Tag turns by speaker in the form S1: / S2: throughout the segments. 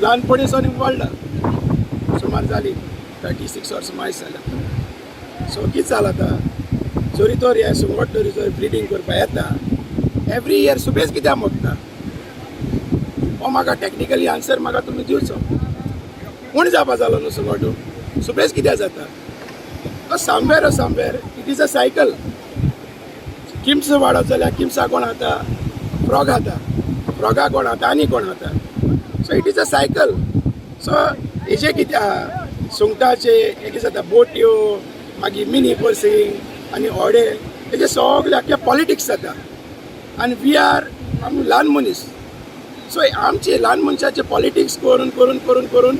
S1: ल्हानपणी सावन वाडला, सुमार जाली 36 वर्सां मायज जाल्या. सो कितें जालां आतां, जरी तर हे सुंगट तरी जर ब्रिडींग करपा येता, एवरी इयर सुबेज कित्याक मोडटा? हो म्हाका टॅक्निकली आन्सर म्हाका तुमी दिवचो. कोण जावपा जालो न्हू सुंगट सुबेज कित्याक जाता तो? Somewhere somewhere it is a cycle. KIMS वाडत जाल्यार किम्सा कोण खाता? फ्रॉग खाता. फ्रॉगा कोण खाता? आनी कोण खाता? So it is a cycle. So हेजे कितें आहा, सुंगटाचे हे कितें जाता, बोट्यो, मागीर मिनी पर्सिंग आनी होडे, हेजे सगळे आख्खे पॉलिटिक्स जाता आनी we are आमी ल्हान मनीस. सो आमचे ल्हान मनशाचे पॉलिटिक्स करून करून करून करून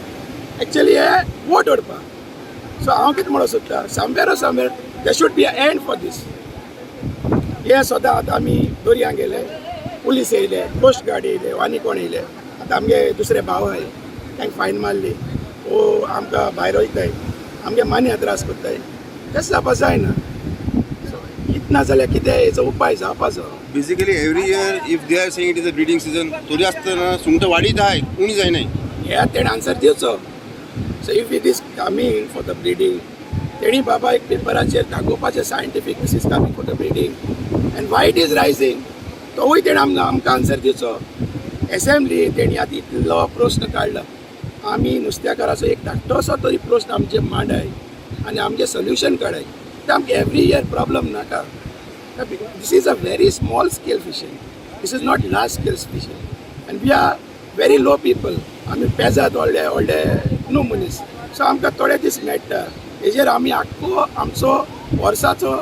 S1: एक्चुअली हे वोट ओडपा. सो हांव कितें म्हणूंक सोदता, somewhere somewhere there should be a end for this. हे सदां आतां आमी दर्या गेले, पुलीस येयले, कोस्ट गार्ड येयले, आनी कोण येयले. आतां आमगे दुसरे भाव आहाय, तांकां फायन मारली. ओ आमकां भायर वयताय, आमगे मान्या त्रास करताय. तें जावपा जायना. सो कितें ना जाल्यार कितें हेजो उपाय जावपाचो.
S2: Basically, every year, if they are saying it is a breeding season, तरी आसतना सुंगटां वाडीत आहाय, उणी जायनाय.
S1: हे तेणें आन्सर दिवचो. So if it is coming for the breeding, तेणी बाबा एक पेपराचेर दाखोवपाचें scientific, this is coming for the breeding and why it is rising. तोवूय तेणें आमकां आन्सर दिवचो. एसेंब्ली तेणी आतां इतलो प्रस्न काडला, आमी नुस्त्याकाराचो एक धाकटोसो तरी प्रस्न आमचे मांडाय आनी आमचें सोल्युशन काडाय. ते आमकां एवरी इयर प्रॉब्लम नाका. This is a very small scale fishing. This is not large scale fishing and we are very low people. आमी पेजात व्हडले व्हडले न्हू मनीस. सो आमकां थोडे दीस मेळटा, हेजेर आमी आख्खो आमचो वर्साचो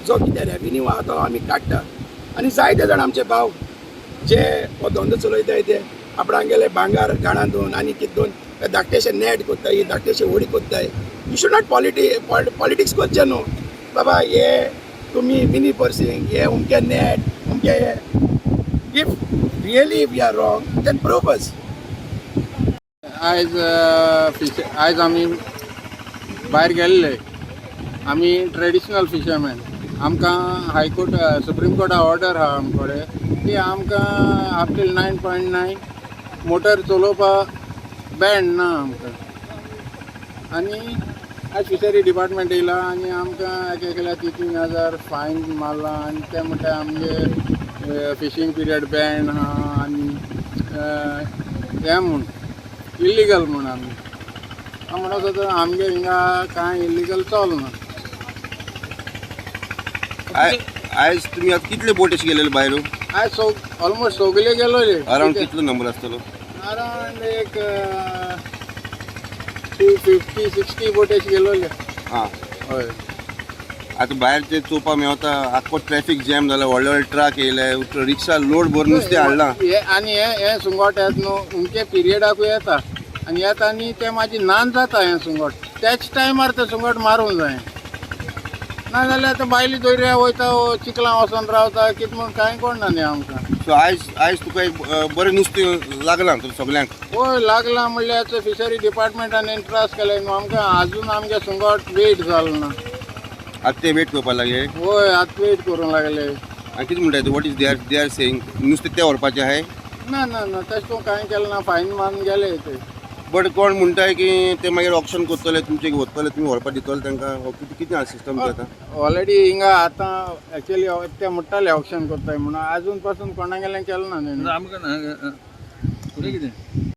S1: जो कितें रेविन्यू आहा तो आमी काडटा. आनी जायते जाण आमचे भाव जे हो धंदो चलयताय, ते आपणागेले भांगार घाणान दवरून आनी कितें दवरून धाकटेशे नेट कोत्ताय, धाकटेशे होडी कोत्ताय. You should not politics करचें न्हू बाबा. हे तुमी मिनी पर्सिंग, हे उमके नेट, उमके हे. If really we are wrong, then prove us.
S3: आयज फिश, आयज आमी भायर गेल्ले. आमी ट्रेडिशनल फिशरमॅन. आमकां हायकोर्ट, सुप्रीम कोर्टा ऑर्डर आहा आमकडे की आमकां up till 9.9 motor चलोवपाक बॅन ना आमकां. आनी आयज फिशरी डिपार्टमेंट येयला आनी आमकां एक एकल्या 3-3 हजार फायन मारला. आनी ते म्हणटा आमगे फिशींग पिरियड बॅन आहा आनी हें म्हूण इलिगल म्हूण. आमी हांव म्हणत होतो, आमगे हिंगा कांय इलिगल चलना.
S2: आयज तुमी आतां कितले बोट अशे गेलेले भायर?
S3: आयज सोग ऑलमोस्ट सगले गेलोले.
S2: अरावंड कितलो नंबर आसतलो?
S3: अरावंड एक 250-60 बोट अशे गेलोले. हय.
S2: आतां भायर ते चोवपा मेवता, आख्खो ट्रॅफिक जॅम जाला, व्हडले व्हडले ट्रक येयले, रिक्षा लोड भरून नुस्तें हाडलां.
S3: हे आनी हे हे सुंगट येता न्हू, उमके पिरियडाकूय येता आनी येता आनी ते मागीर नान जाता. हें सुंगट त्याच टायमार तें सुंगट मारूंक जाय, नाजाल्यार आतां भायली दर्या वयता, चिखलां वचोन रावता, कितें म्हूण कांय कोण ना न्ही आमकां.
S2: सो आयज तुका एक बरें नुस्तें लागलां तुका सगल्यांक?
S3: हय, लागलां म्हणल्यार फिशरी डिपार्टमेंटान त्रास केले न्हू आमकां. अजून आमगे सुंगट वेट जालो ना.
S2: आतां ते वेट करपाक लागले?
S3: हय, आतां वेट करूंक लागले.
S2: आनी कितें म्हणटा, what is they are saying? नुस्तें तें व्हरपाचें आहाय?
S3: ना ना ना, तशें करून कांय केलें ना. फायन मारून गेले ते.
S2: बट कोण म्हणटाय की ते मागीर ऑक्शन करतले, तुमचे वतले, तुमी व्हरपाक दितले तांकां? हो कितें कितें आसा सिस्टम ते आतां?
S3: ऑलरेडी हिंगा आतां एक्चुअली ते म्हणटाले ऑक्शन करताय म्हणून, अजून पासून कोणागेलें केलें ना तेणी.
S4: आमकां ना, फुडें कितें?